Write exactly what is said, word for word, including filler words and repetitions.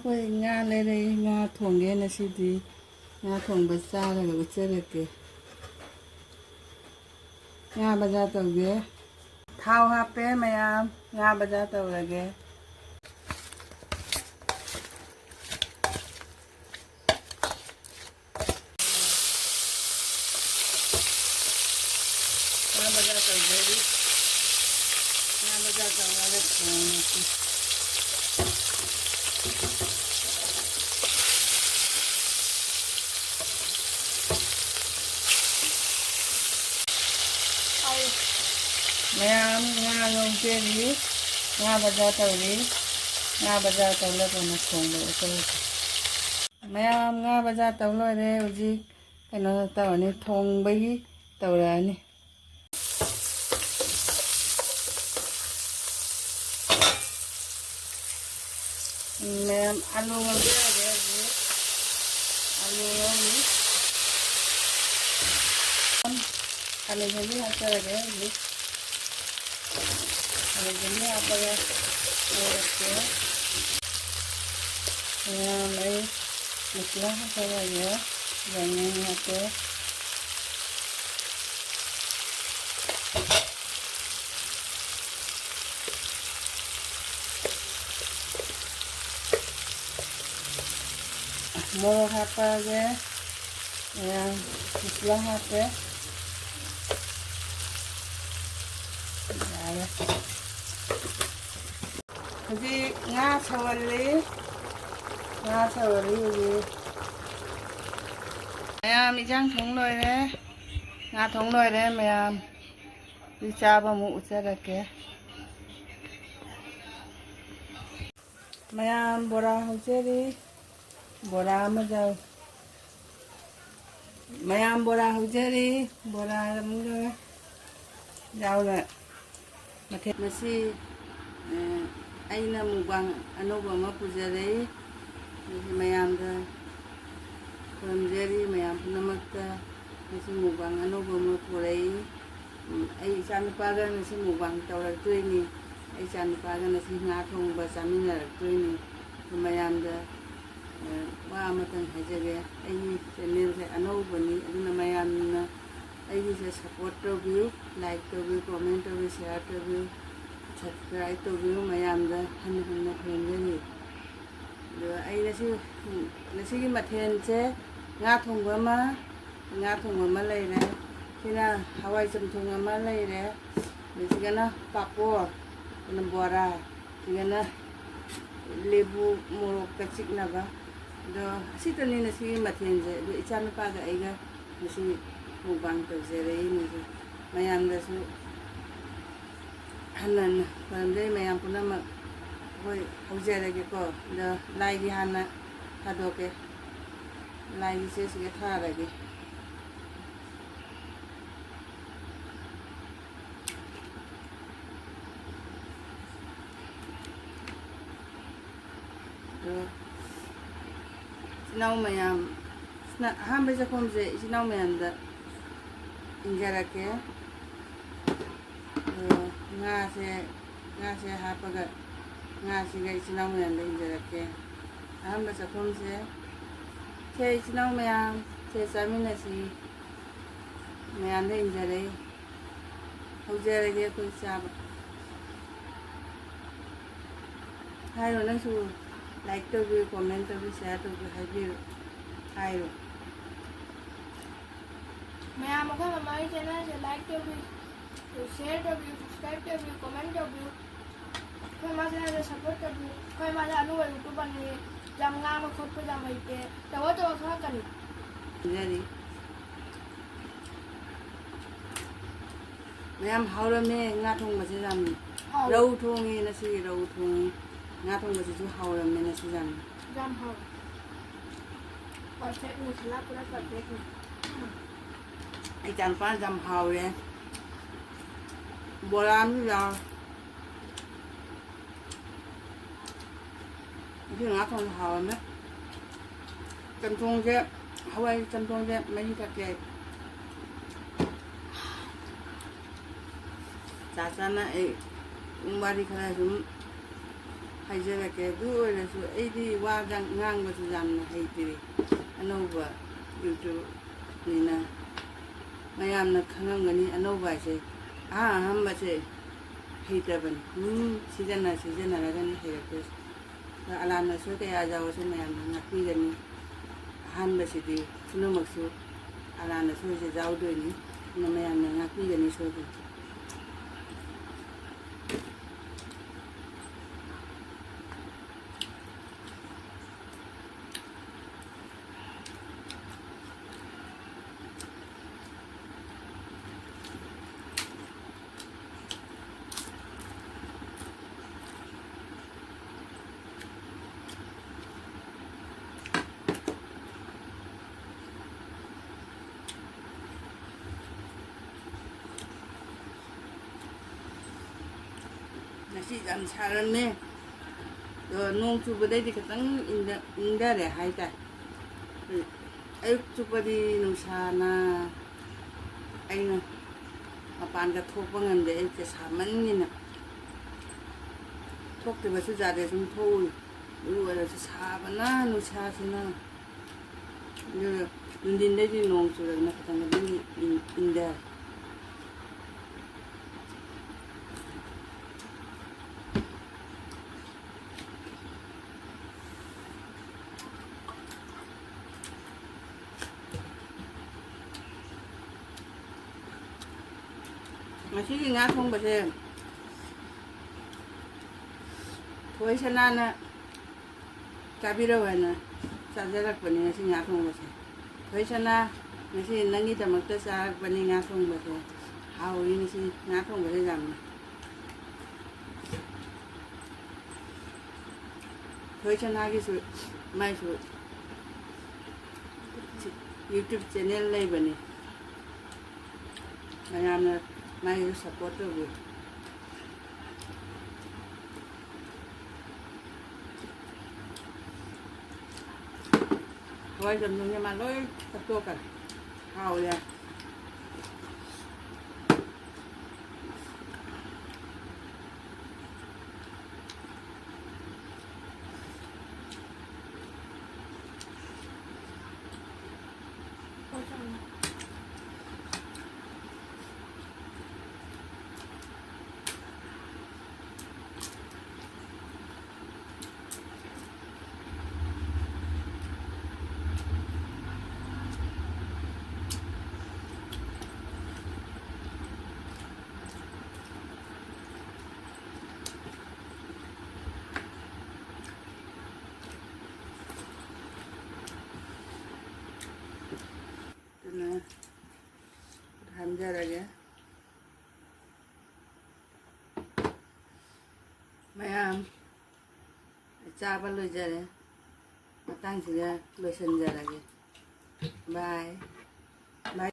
ꯑꯩꯈꯣꯏ ꯉꯥ ꯂꯩꯔꯛꯏ, ꯉꯥ ꯊꯣꯡꯒꯦ ꯉꯁꯤꯗꯤ꯫ ꯉꯥ ꯊꯣꯡꯕ ꯆꯥꯔꯒ ꯎꯠꯆꯔꯛꯀꯦ꯫ ꯉꯥ ꯕꯖꯥꯔ ꯇꯧꯒꯦ꯫ ꯊꯥꯎ ꯍꯥꯞꯄꯦ ꯃꯌꯥꯝ, ꯉꯥ ꯕꯖꯥꯔ ꯇꯧꯔꯒꯦ꯫ ꯉꯥ ꯕꯖꯥꯔ ꯇꯧꯗꯣꯔꯤ꯫ ꯉꯥ ꯕꯖꯥꯔ ꯇꯧꯔꯒ ꯊꯣꯡꯉꯁꯤ꯫ ꯃꯌꯥꯝ ꯉꯥ ꯉꯧꯖꯔꯤ꯫ ꯉꯥ ꯕꯖꯥꯔ ꯇꯧꯔꯤ꯫ ꯉꯥ ꯕꯖꯥꯔ ꯇꯧꯔꯒ ꯊꯣꯡꯕ ꯎꯠꯆꯔꯤꯁꯦ꯫ ꯃꯌꯥꯝ ꯉꯥ ꯕꯖꯥꯔ ꯇꯧ ꯂꯣꯏꯔꯦ꯫ ꯍꯧꯖꯤꯛ ꯀꯩꯅꯣ ꯇꯧꯔꯅꯤ, ꯊꯣꯡꯕꯒꯤ ꯇꯧꯔꯛꯑꯅꯤ꯫ ꯎꯝ, ꯃꯌꯥꯝ ꯑꯂꯨ ꯉꯧꯖꯔꯒꯦ ꯍꯧꯖꯤꯛ꯫ ꯑꯂꯨ ꯉꯧꯔꯤ꯫ ꯈꯥꯃꯦꯟ ꯑꯁꯤꯟꯕꯤ ꯍꯥꯞꯆꯔꯒꯦ ꯍꯧꯖꯤꯛ꯫ ꯈꯥꯃꯦꯟ ꯑꯁꯤꯟꯕꯤ ꯍꯥꯞꯄꯒ ꯉꯧꯔꯛꯀꯦ꯫ ꯃꯌꯥꯝ ꯑꯩ ꯃꯁꯂꯥ ꯍꯥꯞꯆꯔꯒꯦ꯫ ꯌꯥꯏꯉꯪ ꯍꯥꯞꯄꯦ꯫ ꯃꯣꯔꯣꯛ ꯍꯥꯞꯄꯛꯑꯒꯦ꯫ ꯃꯌꯥꯝ ꯃꯁꯂꯥ ꯍꯥꯞꯄꯦ꯫ ꯌꯥꯔꯦ꯫ ꯍꯧꯖꯤꯛ ꯉꯥ ꯁꯧꯍꯜꯂꯤ꯫ ꯉꯥ ꯁꯧꯍꯜꯂꯤ ꯍꯧꯖꯤꯛ꯫ ꯃꯌꯥꯝ ꯏꯟꯖꯥꯡ ꯊꯣꯡ ꯂꯣꯏꯔꯦ꯫ ꯉꯥ ꯊꯣꯡ ꯂꯣꯏꯔꯦ ꯃꯌꯥꯝ꯫ ꯍꯧꯖꯤꯛ ꯆꯥꯕ ꯑꯃꯨꯛ ꯎꯠꯆꯔꯛꯀꯦ꯫ ꯃꯌꯥꯝ ꯕꯣꯔꯥ ꯍꯧꯖꯔꯤ꯫ ꯕꯣꯔꯥ ꯑꯃ ꯌꯥꯎ-, ꯃꯌꯥꯝ ꯕꯣꯔꯥ ꯍꯧꯖꯔꯤ꯫ ꯕꯣꯔꯥ ꯑꯃꯒ ꯌꯥꯎꯅ ꯃꯊꯦꯜ꯫ ꯉꯁꯤ, ꯑ, ꯑꯩꯅ ꯃꯨꯛꯕꯥꯡ ꯑꯅꯧꯕ ꯑꯃ ꯄꯨꯖꯔꯛꯏ꯫ ꯉꯁꯤ ꯃꯌꯥꯝꯗ ꯈꯨꯔꯨꯝꯖꯔꯤ, ꯃꯌꯥꯝ ꯄꯨꯝꯅꯃꯛꯇ꯫ ꯉꯁꯤ ꯃꯨꯛꯕꯥꯡ ꯑꯅꯧꯕ ꯑꯃ ꯄꯨꯔꯛꯏ꯫ ꯎꯝ, ꯑꯩ ꯏꯆꯥꯅꯨꯄꯥꯒ ꯉꯁꯤ ꯃꯨꯛꯕꯥꯡ ꯇꯧꯔꯛꯇꯣꯏꯅꯤ꯫ ꯑꯩ ꯏꯆꯥꯅꯨꯄꯥꯒ ꯉꯁꯤ ꯉꯥ ꯊꯣꯡꯕ ꯆꯥꯃꯤꯟꯅꯔꯛꯇꯣꯏꯅꯤ꯫ ꯃꯌꯥꯝꯗ, ꯑ, ꯋꯥ ꯑꯃꯇꯪ ꯍꯥꯏꯖꯒꯦ꯫ ꯑꯩꯒꯤ ꯆꯦꯅꯦꯜꯁꯦ ꯑꯅꯧꯕꯅꯤ, ꯑꯗꯨꯅ ꯃꯌꯥꯝꯅ ꯑꯩꯒꯤꯁꯦ ꯁꯞꯄꯣꯔꯠ ꯇꯧꯕꯤꯌꯨ, ꯂꯥꯏꯛ ꯇꯧꯕꯤꯌꯨ, ꯀꯣꯃꯦꯟ ꯇꯧꯕꯤꯌꯨ, ꯁꯤꯌꯥꯔ ꯇꯧꯕꯤꯌꯨ, ꯁꯕꯁꯀ꯭ꯔꯥꯏꯕ ꯇꯧꯕꯤꯌꯨ꯫ ꯃꯌꯥꯝꯗ ꯍꯟꯅ ꯍꯟꯅ ꯈꯨꯔꯨꯝꯖꯔꯤ꯫ ꯑꯗꯣ ꯑꯩ ꯉꯁꯤ, ꯉꯁꯤꯒꯤ ꯃꯊꯦꯜꯁꯦ ꯉꯥ ꯊꯣꯡꯕ ꯑꯃ, ꯉꯥ ꯊꯣꯡꯕ ꯑꯃ ꯂꯩꯔꯦ꯫ ꯁꯤꯅ ꯍꯋꯥꯏ ꯆꯝꯊꯣꯡ ꯑꯃ ꯂꯩꯔꯦ꯫ ꯑꯗ ꯁꯤꯒꯅ ꯄꯥꯄꯣꯔ, ꯑꯗꯨꯅ ꯕꯣꯔꯥ, ꯁꯤꯒꯅ ꯂꯦꯕꯨ ꯃꯣꯔꯣꯛꯀ ꯆꯤꯛꯅꯕ꯫ ꯑꯗꯣ ꯑꯁꯤꯇꯅꯤ ꯉꯁꯤꯒꯤ ꯃꯊꯦꯜꯁꯦ꯫ ꯑꯗꯣ ꯏꯆꯥꯅꯨꯄꯥꯒ ꯑꯩꯒ ꯉꯁꯤ ꯃꯨꯛꯕꯥꯡ ꯇꯧꯖꯔꯛꯏꯅꯦ꯫ ꯃꯌꯥꯝꯗꯁꯨ ꯍꯟꯅ ꯍꯟꯅ ꯈꯨꯔꯨꯝꯖꯔꯤ꯫ ꯃꯌꯥꯝ ꯄꯨꯝꯅꯃꯛ ꯑꯩꯈꯣꯏ ꯍꯧꯖꯔꯒꯦꯀꯣ꯫ ꯑꯗꯣ ꯂꯥꯏꯒꯤ ꯍꯥꯟꯅ ꯊꯥꯗꯣꯛꯀꯦ꯫ ꯂꯥꯏꯒꯤ ꯆꯦꯁꯤꯒ ꯊꯥꯔꯒꯦ꯫ ꯑꯗꯣ ꯏꯆꯤꯟ ꯏꯅꯥꯎ ꯃꯌꯥꯝ, ꯁꯤꯅ ꯑꯍꯥꯟꯕ ꯆꯥꯛꯈꯨꯝꯁꯦ ꯏꯆꯤꯟ ꯏꯅꯥꯎ ꯃꯌꯥꯝꯗ ꯏꯟꯖꯔꯛꯀꯦ꯫ ꯑꯗꯣ ꯉꯥꯁꯦ, ꯉꯥꯁꯦ ꯍꯥꯞꯄꯒ, ꯉꯥꯁꯤꯒ ꯏꯆꯤꯟ ꯏꯅꯥꯎ ꯃꯌꯥꯝꯗ ꯏꯟꯖꯔꯛꯀꯦ꯫ ꯑꯍꯥꯟꯕ ꯆꯥꯛꯈꯨꯝꯁꯦ, ꯁꯦ ꯏꯆꯤꯟ ꯏꯅꯥꯎ ꯃꯌꯥꯝ, ꯁꯦ ꯆꯥꯃꯤꯟꯅꯁꯤ꯫ ꯃꯌꯥꯝꯗ ꯏꯟꯖꯔꯛꯏ꯫ ꯍꯧꯖꯔꯒꯦ ꯑꯩꯈꯣꯏ ꯆꯥꯕ꯫ ꯍꯥꯏꯔꯣ ꯅꯪꯁꯨ, ꯂꯥꯏꯛ ꯇꯧꯕꯤꯌꯨ, ꯀꯣꯃꯦꯟ ꯇꯧꯕꯤꯌꯨ, ꯁꯤꯌꯥꯔ ꯇꯧꯕꯤꯌꯨ, ꯍꯥꯏꯕꯤꯌꯨ, ꯍꯥꯏꯔꯣ꯫ ꯃꯌꯥꯝ ꯑꯩꯈꯣꯏ ꯃꯃꯥꯒꯤ ꯆꯦꯅꯦꯜꯁꯦ ꯂꯥꯏꯛ ꯇꯧꯕꯤꯌꯨ, ꯁꯤꯌꯥꯔ ꯇꯧꯕꯤꯌꯨ, ꯁꯕꯁꯀ꯭ꯔꯥꯏꯕ ꯇꯧꯕꯤꯌꯨ, ꯀꯣꯃꯦꯟ ꯇꯧꯕꯤꯌꯨ꯫ ꯑꯩꯈꯣꯏ ꯃꯥ ꯆꯦꯅꯦꯜꯁꯦ ꯁꯞꯄꯣꯔꯠ ꯇꯧꯕꯤꯌꯨ꯫ ꯑꯩꯈꯣꯏ ꯃꯥꯁꯦ ꯑꯅꯧꯕ ꯌꯨꯇꯨꯕꯔꯅꯤ, ꯌꯥꯝ ꯉꯥꯡꯕ ꯈꯣꯠꯄ ꯌꯥꯝ ꯍꯩꯇꯦ꯫ ꯇꯧꯔ ꯇꯧꯔ ꯈꯪꯉꯛꯀꯅꯤ꯫ ꯄꯤꯖꯔꯤ꯫ ꯃꯌꯥꯝ ꯍꯥꯎꯔꯝꯃꯦ ꯉꯥ ꯊꯣꯡꯕꯁꯦ ꯌꯥꯝ꯫ ꯍꯥꯎ꯫ ꯔꯧ ꯊꯣꯡꯉꯦ ꯉꯁꯤ, ꯔꯧ ꯊꯣꯡꯉꯦ꯫ ꯉꯥ ꯊꯣꯡꯕꯁꯤꯁꯨ ꯍꯥꯎꯔꯝꯃꯦ ꯉꯁꯤ ꯌꯥꯝ꯫ ꯌꯥꯝ ꯍꯥꯎ꯫ ꯄꯔꯐꯦꯛ, ꯃꯁꯥꯂꯥ ꯄꯨꯔꯥ ꯄꯔꯐꯦꯛꯅꯤ꯫ ꯑꯩ ꯏꯆꯥꯅꯨꯄꯥꯅ ꯌꯥꯝ ꯍꯥꯎꯔꯦ꯫ ꯕꯣꯔꯥ ꯑꯃꯁꯨ ꯌꯥꯎꯔꯦ꯫ ꯉꯁꯤ ꯉꯥ ꯊꯣꯡꯕ ꯍꯥꯎꯔꯝꯃꯦ꯫ ꯆꯝꯊꯣꯡꯁꯦ, ꯍꯋꯥꯏ ꯆꯝꯊꯣꯡꯁꯦ ꯃꯍꯤ ꯊꯛꯀꯦ ꯑꯩ꯫ ꯆꯥ ꯆꯥꯅ ꯑꯩ ꯋꯥꯔꯤ ꯈꯔ ꯁꯨꯝ ꯍꯥꯏꯖꯔꯛꯀꯦ꯫ ꯑꯗꯨ ꯑꯣꯏꯔꯁꯨ ꯑꯩꯗꯤ ꯋꯥ ꯉꯥꯡꯕꯁꯨ ꯌꯥꯝꯅ ꯍꯩꯇ꯭ꯔꯤ, ꯑꯅꯧꯕ YouTubeꯅꯤꯅ꯫ ꯃꯌꯥꯝꯅ ꯈꯪꯉꯝꯒꯅꯤ, ꯑꯅꯧꯕ ꯍꯥꯏꯁꯦ ꯑꯍꯥꯟ ꯑꯍꯥꯟꯕꯁꯦ ꯍꯩꯇꯕꯅꯤ꯫ ꯑꯗꯨꯝ ꯁꯤꯖꯤꯟꯅ ꯁꯤꯖꯤꯟꯅꯔꯒꯅꯤ ꯍꯩꯔꯛꯇꯣꯏꯁꯦ꯫ ꯑꯗ ꯑꯔꯥꯟꯕ ꯁꯣꯏ ꯀꯌꯥ ꯌꯥꯎꯔꯁꯨ ꯃꯌꯥꯝꯅ ꯉꯥꯛꯄꯤꯒꯅꯤ꯫ ꯑꯍꯥꯟꯕꯁꯤꯗꯤ ꯄꯨꯝꯅꯃꯛꯁꯨ ꯑꯔꯥꯟꯕ ꯁꯣꯏꯁꯦ ꯌꯥꯎꯗꯣꯏꯅꯤ꯫ ꯑꯗꯨꯅ ꯃꯌꯥꯝꯅ ꯉꯥꯛꯄꯤꯒꯅꯤ ꯁꯣꯏꯗꯅ꯫ ꯉꯁꯤ ꯌꯥꯝ ꯁꯥꯔꯝꯃꯦ꯫ ꯑꯗꯣ ꯅꯣꯡ ꯆꯨꯕꯗꯩꯗꯤ ꯈꯤꯇꯪ ꯏꯪꯗ-, ꯏꯪꯊꯔꯦ ꯍꯥꯏꯇꯥꯔꯦ꯫ ꯑꯌꯨꯛ ꯆꯨꯞꯄꯗꯤ ꯅꯨꯡꯁꯥꯅ, ꯑꯩꯅ ꯃꯄꯥꯟꯒ ꯊꯣꯛꯄ ꯉꯝꯗꯦ, ꯑꯌꯨꯛꯁꯦ ꯁꯥꯃꯟꯒꯤꯅ꯫ ꯊꯣꯛꯇꯕꯁꯨ ꯌꯥꯗꯦ, ꯁꯨꯝ ꯊꯣꯛꯎꯏ꯫ ꯑꯗꯨ ꯑꯣꯏꯔꯁꯨ ꯁꯥꯕꯅ, ꯅꯨꯡꯁꯥꯁꯤꯅ꯫ ꯑꯗꯨ ꯅꯨꯡꯊꯤꯟꯗꯩꯗꯤ ꯅꯣꯡ ꯆꯨꯔꯛꯅ ꯈꯤꯇꯪ ꯈꯤꯇꯪꯗꯤ ꯏꯪ-, ꯏꯪꯊꯔꯦ꯫ ꯉꯁꯤꯒꯤ ꯉꯥ ꯊꯣꯡꯕꯁꯦ ꯊꯣꯏ ꯁꯅꯥꯅ ꯆꯥꯕꯤꯔꯛꯑꯣ ꯍꯥꯏꯅ ꯆꯥꯖꯔꯛꯄꯅꯤ ꯉꯁꯤ ꯉꯥ ꯊꯣꯡꯕꯁꯦ꯫ ꯊꯣꯏ ꯁꯅꯥ, ꯉꯁꯤ ꯅꯪꯒꯤꯗꯃꯛꯇ ꯆꯥꯔꯛꯄꯅꯤ ꯉꯥ ꯊꯣꯡꯕꯁꯦ꯫ ꯍꯥꯎꯏ ꯉꯁꯤ ꯉꯥ ꯊꯣꯡꯕꯁꯦ ꯌꯥꯝꯅ꯫ ꯊꯣꯏ ꯁꯅꯥꯒꯤꯁꯨ, ꯃꯥꯏꯁꯨ YouTube channel ꯂꯩꯕꯅꯤ꯫ ꯃꯌꯥꯝꯅ ꯃꯥꯏꯁꯨ support ꯇꯧꯕꯤꯌꯨ꯫ ꯍꯋꯥꯏ ꯆꯝꯊꯣꯡꯁꯦ ꯃꯥ ꯂꯣꯏ ꯍꯥꯞꯇꯣꯛꯈ꯭ꯔꯦ꯫ ꯍꯥꯎꯔꯦ꯫ ꯊꯝꯖꯔꯒꯦ꯫ ꯃꯌꯥꯝ, ꯑꯩ ꯆꯥꯕ ꯂꯣꯏꯖꯔꯦ꯫ ꯃꯇꯥꯡꯁꯤꯗ ꯂꯣꯏꯁꯤꯟꯖꯔꯒꯦ꯫ ꯕꯥꯏ꯫ ꯕꯥꯏ꯫